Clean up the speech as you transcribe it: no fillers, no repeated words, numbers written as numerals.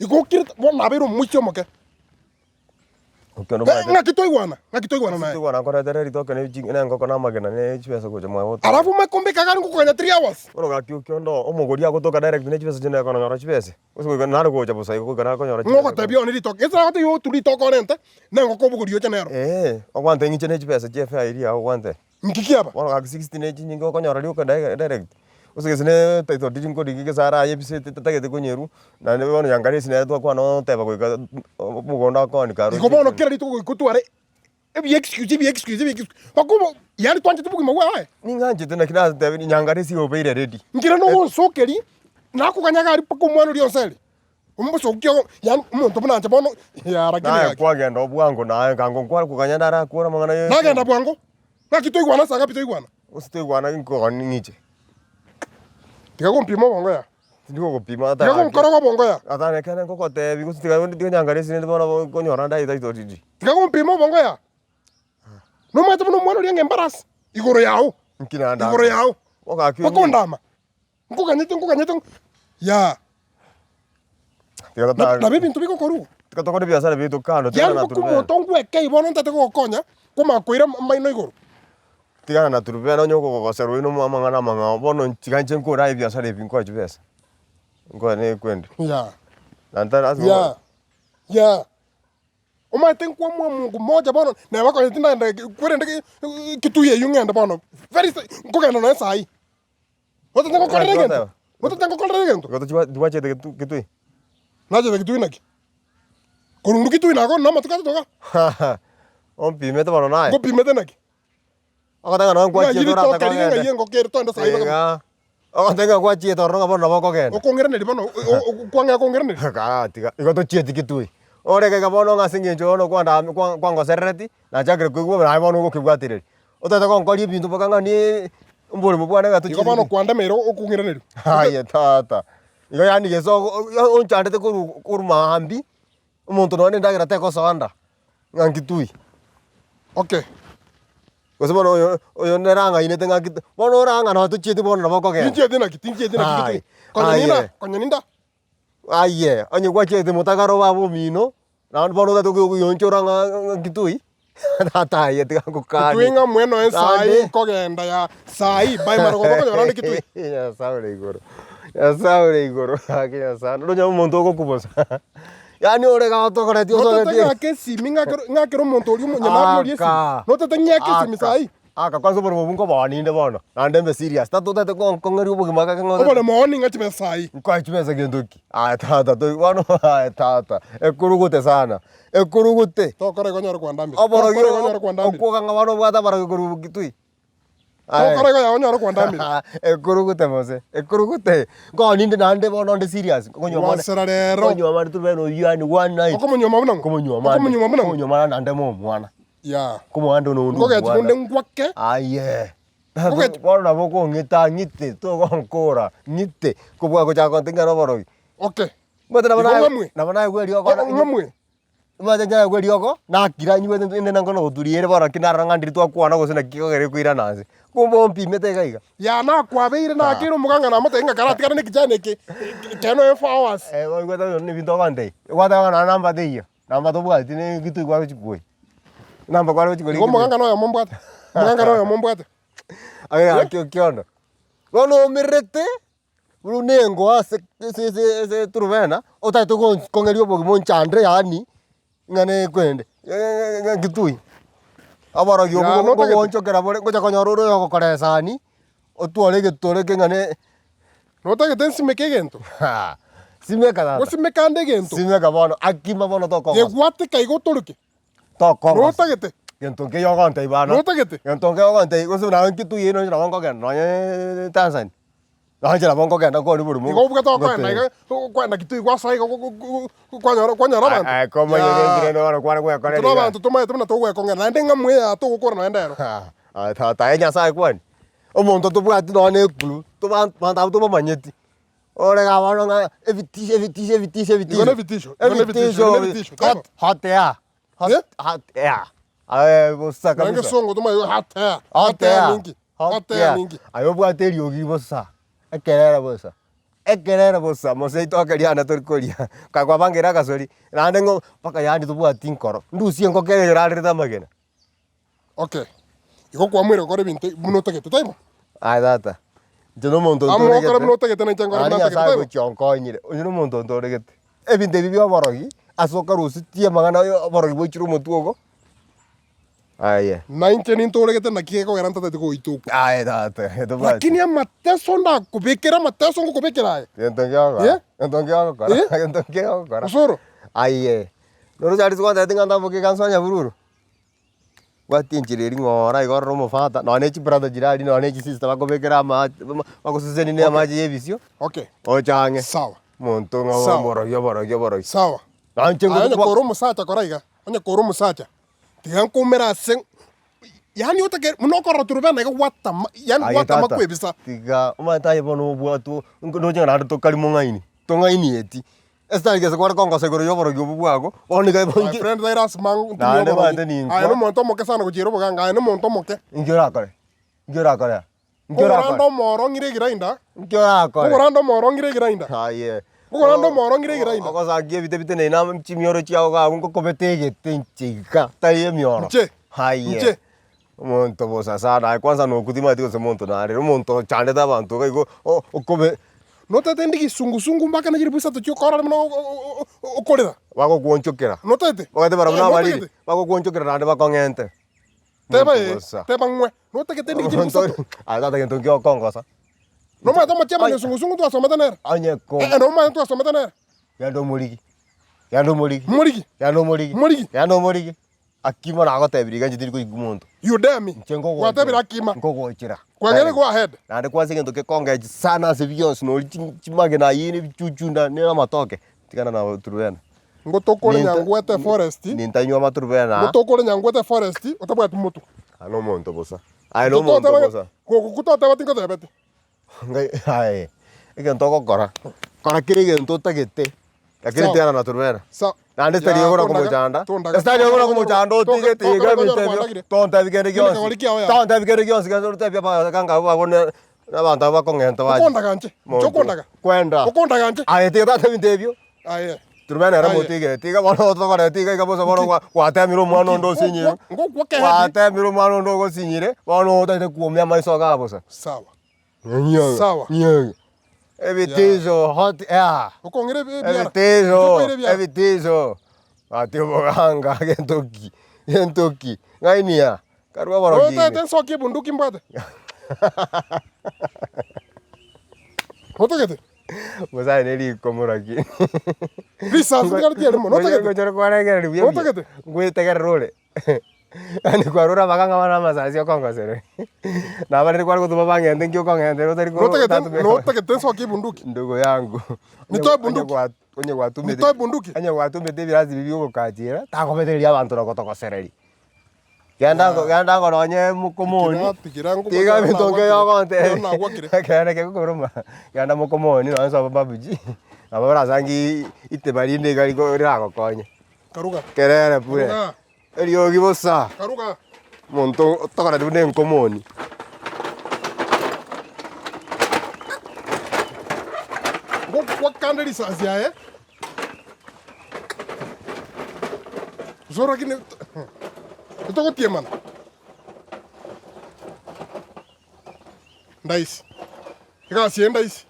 Igo okirete, bono nabeire omoisia omoke. Okio nomanyete. Ng'aki twaigwana? Ng'aki twaigwana naye? Twaigwana nkoretere ritoke ne chi ne engoko na amagena ne chibesa gocha mwaye gotoka. Alafu omanye kombeka iga aria ngokoganya 3 hours. Bono gaki okio ndo omogori agotoka direct ne chibesa chiria nakonyora chibesa, gose goika nare gocha bosa igo goika nakonyora Ng'o ogotebia one ritoke? Gese nagotebia otwe ritoke orente, na engoko obogorie oche nero. Eeh, ogwante ng'iche ne chibesa chia efare eria ogwante. Nki kiaba? Bono gaki 60 ne chinyinge okonyora rioka direct, gose gese ne title deed nkorigia gesare aye ebisete tatagete konyerwa, naende bono nyangaresi nere twakwana oteba goika omogondo akooni kare Igo bono kera rituko goika otware ebi excuse ebi excuse ebi excuse mpaka obo yaani twanchete obogima bwao aye. Ning'anchete naki natebirie nyangaresi obeire ready. Nkere nogonsokeria, nakoganya iga aria mpaka omwana oria onsi are. Omosokia ogo yaani omonto buna inche bono yaa lakini Naye gaki. kwagenda obwango naye nkango nkware koganya ndarakore amang'ana ye Nagenda bwango, ng'aki toigwana ase agapi toigwana. Gose toigwana nkogani ng'iche. Tiga gompima obongo yaa. Tindi gogopima ata Tiga gaki. gonkoroga obongo yaa. Ata ekere ngogotebi gose tiga tiga nyangaresi rende bono nkonyora ndaye title deed. Tiga gompima obongo yaa. Nomanyete buna omwana oria ng'a embarasi, igoro yao, Nki naende igoro yao, Ogaki mpaka ondama. Nkoganyete, nkoganyete, yaa. Tiga Na- totare. Nabo ebinto bigokorwa. Tiga tokore ebiasara biaito kando tigana Yaani na boka Turubena. omonto ngwekei bono ntete gogokonya, kwamanya koira amaino igoro. Tigana na Turubena onye okogogoserwa oino amang'ana amang'ao bono tiga inche nkore aye ebiasara ebi nkoe chibesa. Nkoe na ekwende. Yaa. Na ntari ase Yaa. Yaa. Omanyete nkwamua Mungu moja bono, neba konya tindagenda kwerende kitui eywo ng'ende bono, very sa nkogenda nonya saii. Otete ngokorera egento? Otete ngokorera egento? Igo tochia tibwachete getu getui? Nachete gitui naki? Korwa gitui nago na amatuko atato iga. Ompimete bono naye. Ngopimete naki? Ogoteba ng'a nabo Ng'ai nkwachiete ritoke orate riria ng'ai kogenda. engoko ere toende saii mpaka Igaa. Ogoteba ng'a nkwachiete ororo ng'a bono nabo okogenda. Okong'iraneria bono kwang'ea kong'iraneria? Kaa tiga, igo tochieti gitui. Orenge iga bono ng'a ase eng'encho bono kwandami kwa kwangoserereti, nachakire koigwa bobe naye bono ogokebwatereria. Otagete gonkoria ebinto mpaka ng'a niii oboremo bwane ng'a Igo bono kwandemeire okong'iraneria. Aye tata, igo yaani gese ogo onchandete korwa korwa maambia, omonto nonye na endagera tegosoa nda, ng'a nkitui. Okay. Gose bono oyo oyo nere ang'ainete ng'a nkitui, bono orang'a nonye tochieti bono nabo okogenda. Tinchieti naki, tinchieti naki Aye, gitui. Konya ninda, aye. konya ninda. Aye, onye gwachiete motagara obe omino, naende bono otagete koyonchora ng'a ng'a nkitui, tata aye tiga ngokanie. Kitui ng'a mweno esai Naende- nkogenda ya sai by marogoba okonyora ande kitui. Nyasae ore igoro, Nyasae ore igoro gaki Nyasae, nonya omonto ogokubosa yaani ore iga otogoretie Notete osogetie. ng'ake esimi ng'akere ng'akere omonto oria omonyamabi oria esimi. Aka. Notete ng'ake esimi Aka. sai. Aka kwanza oboremo obwo nkoboa ninde bono, naende mbe serious, tata otagete konkong'eria obogima gaki ng'a otagete. Oboremo oo ning'a chibesa sai. Nkoe chibesa gento ki? Aye tata toi bono aye tata, ekurugute sana, ekurugute. Tokora igo onyore kwandamire. Oborogi Tokora igo onyore kwandamire. okwoga ng'a bono obwate abarogi korwa Kitui. Aye. Tokora igo yaye onyore kwandamire. Ekurugute mose, ekurugute. Nkoe ninde naende bono onde serious, nkonywa mane, Gwasera rero. nkonywa mane turubene oywo yaani one night. Okomonyuoma buna ng'o? Nkomonyuoma ande, Okomonyuoma buna ng'o? nkomonyuoma naende mo omwana. Yaa. Komoganda one onde Nkogechi omwana. konde ngwake. Aye. Nkogechi- Bono nabo okong'ita ng'ite, togonkora, ng'ite, kobua gochaka gonte ng'a noborogi. Okay. Omanyete nabo Igo naye ng'amue. nabo naigwa eriogo O- ng'amue. omanyete naigwa eriogo, nakira nyigwete inde nang'o nogoturia ere bono naki narora ng'a ndiri twakwana gose naki kegogera ekoirana nse. Kumbe ompimete iga iga. Yaa nakwabeire nakeire omoganga namotebia ng'a karatigane na ekichani eke, ekero noe 4 hours. Eh, oigwete oyo nebinto ogontebia, gwateba ng'a nonye namba teiyo. Namba tobwati ne gitui kware gochia koyia. Namba kware gochia Igo korika omoganga noyomo mbwate, omoganga noyomo mbwate. Aye gaki okiondo. Bono oumererete, buna engo ase ase ase ase eturubena, otagete gonsi kong'eria obogima onchandre yaani, ng'a nekwende ng'aki Oborogi obwo Yaa, notagete. ngogoonchokera bore, ngocha konyora ore oyogokora esani, otware egetore keng'ane. Notagete nsimeke egento? Simeka tata. Ngosimeka ande egento? Simeka bono, akima bono tokogosa. Gegwateka iga otoroke? Tokogosa. Notagete? Gento nkeiyo ogontebia bana. Notagete? Gento nkeiyo ogontebia gose naye nkituye ino nabo nkogenda nonye Tanzania. Nonye nabo nkogenda nkore oborimo. Igo obwate okoenda iga, okoenda kitui gwasoa iga kwanyora kwanyora abanto. Aye komanya Yaa. genki rende bono kware gwekorera Intwe iga. abanto tomaete buna togwekong'era naende ng'a mweya togokora nonye ndero. Aye tata aye Nyasaye kwani, omonto tobwati nonye na ekuru, toba abanto abwo tobamanyeti, ore iga bono ng'a ebitisho ebitisho ebitisho Igo ebitisho. na ebitisho, igo na ebitisho, igo na ebitisho, Hot taibo? hot air, hot Eh? hot air, aye bosa Naende kabisa. egesongo tomaete hot air, Hot hot air air, ninki? hot Hot air air. ninki? Aye obwate eriogi bosa, ekerere bosa. Ekerere bosa, mose itoke riane tori koria, kaye kwabangeire agasori, naende ng'o mpaka yaani tobwati nkoro, ndusie engoko eye erarerete amagena. Okay, igo kwamoire gokora ebinto buna otagete, taibo? Aye tata, inche na omonto Amo okore ntoregete, buna otagete na inche nkore naende buna ntagete, Nyasaye taibo? gochia onkonyire, onye na omonto ntoregete. Ebinto ebi bia oborogi, ase okarusetie amang'ana aye oborogi bwaichire omotwe ogo, aye. Na inche nintoregete naki gekogera ntateti goita okwo. Aye tata, tobwati. Lakini amateso ndakobekere, amateso ngokobekera aye. Gento nkiogokora, Eh? gento nkiogokora, Eh? gento nkiogokora. Osoro. Aye, noroche aria gwantebetie ng'a ntamboke ekansa ya Nyabururu, bwati enchera eria ng'ora iga orore omofata, nonye ne chibrother chiria aria, nonye ne chisister bakobekera amache bama bagosesenia na Okay. amache ya ebisio, Okay. oche ang'e. Sawa. Omonto ng'a Sawa. oborogi oborogi oborogi. Sawa. Nainche Aye onye ngotukwa kore omosacha kora iga, onye kore omosacha, tiga nkoumere ase yaani otake buna okorora Turubena iga gwatama yaani Aye gwatama tata, kwebisa. tiga omanyete aye bono obwatwo nko ndoche ng'a naende tokari mong'aini, tong'ainieti, ase tari gese kware kongosa igoro ya oborogi obwo bwago, bono niga My bonki friend tari lasima ntumie Naende oborogi. omanyete ninkwa. Aye nomonto omoke sana gochiera oboganga, aye nomonto omoke. Inki orakore? Inki orakore aa? Inki Kogorande orakore? omoro ng'ire egirainda, Inki orakore? kogorande omoro ng'ire egirainda. Aye. Kogorande omoro ng'ire egirainda. Ogosangia ebite biteneine amo chimioro chiago iga abwo ngokobeta egete inche iga, tari emioro. Inche, Aye. inche. Omonto bosa sana aye kwanza nokwa timanyeti gose monto narere, omonto ochandete abanto iga igo o- okobe. Notete ndi gisungusungu mpaka na chiribu isato chiokorora buna okorera. Bagokuonchokera. Notete? Bagete barabwo Eh, nabariri, notagete? bagokuonchokera naende bakong'ente. Teba Omonto ee, bosa. teba ng'we, notagete ndi chiribu Omonto isato. aye tata gento nki okongosa. Nomanyete omochiamani Ai. esungusungu twasomete nere? Onye ko. Eh, nomanyete twasomete nere? Genda omorigi, genda omorigi, Morigi, genda omorigi, Morigi. genda omorigi. Akimo nagotebirie iga inche tindi koigwa monto. You dare me. Inche nkogochera. Gwatebire akima. Nkogochera. Kweng'eire go ahead. Naende kwansa egento gekongechi sana ase bionsi nori chi- chimagena ayio na ebichuchu na na amatoke, tigana na turubena. Ngotokore Ninta- Nyangwete forest. Nintanywa amaturubena aa. Ngotokore Nyangwete forest otabwati motwe. Aye nomonto bosa. Aye nomonto Tototeba bosa. goku toteba tingotebeti. Ngai aye, egento ogokora, kora kera egento otagete, lakini Sawa. tigana na turubena. Sa Naende tari Ya, ogora tondaga, komochanda, tondaga. ase tari ogora komochanda otige Toka- tiga toka- ebinto toka- ebio, kwandagire. tontebi kende Kende gionsi, kegori kiao ya. tontebi kende gionsi gose orotebie abagaka ng'a abwo abwo ne abanto abwo bakong'enta bache. Okondaga inche, inche Monto, okondaga. Kwenda. Okondaga inche. Aye tiga tata ebinto ebio. Aye. Turubena ere Aye. motige, tiga bono otogoreti iga iga bosa bono gwa gwatemire omwana onde osinyire, Ngokwa kehedi. gwatemire omwana onde ogosinyire, bono otagete kuomia amaiso igaa bosa. Sawa. Sawa. Ebitiso hot air. Okong'ira ebi- ebiara. Ebitiso, Okoira ebiara. ebitiso. Ati oboganga gento ki? Gento ki? Ng'ainia. Karua oborogi ime. Otagete nsokie ebunduki mbwate? Otagete? Nyasaye ne rikomo lakini. Risasi ndigari erimo, notagete? Ngochore kwarengereria buya buya. Notagete? Ngoetegerera ore. Yaani kwarora abagaka ng'a bana amasasi okongosereria. Nabarire kware gotuma bang'ente nki okong'entera otari ko Notagete otatumia notagete nsokie ebunduki? Ndugu yangu, Nitoe onye bunduki? gwa onye gwatumete Nitoe bunduki? onye gwatumete ebirasi biria bia ogokachiera, takobetereria abanto na gotogosereria. Genda Yeah. genda ango nonye mokomoni, Tigira tigira tiga ngokwana ebinto nagwakire. nkeiyo ogontebia. Ekero nagwakire. Ekeene kegokoruma, genda mokomoni nonye sobo babuji, nabo orasangi iteba rinde iga rigo riragokonye. Karuga. Kerere bure. Karuga. Eriogi bosa. Karuga. Omonto otokoreti buna enkomoni. Ngokwa kande risasi aye. Gose orakini togotiemana. Ndaisi. Egasi eye ndaisi.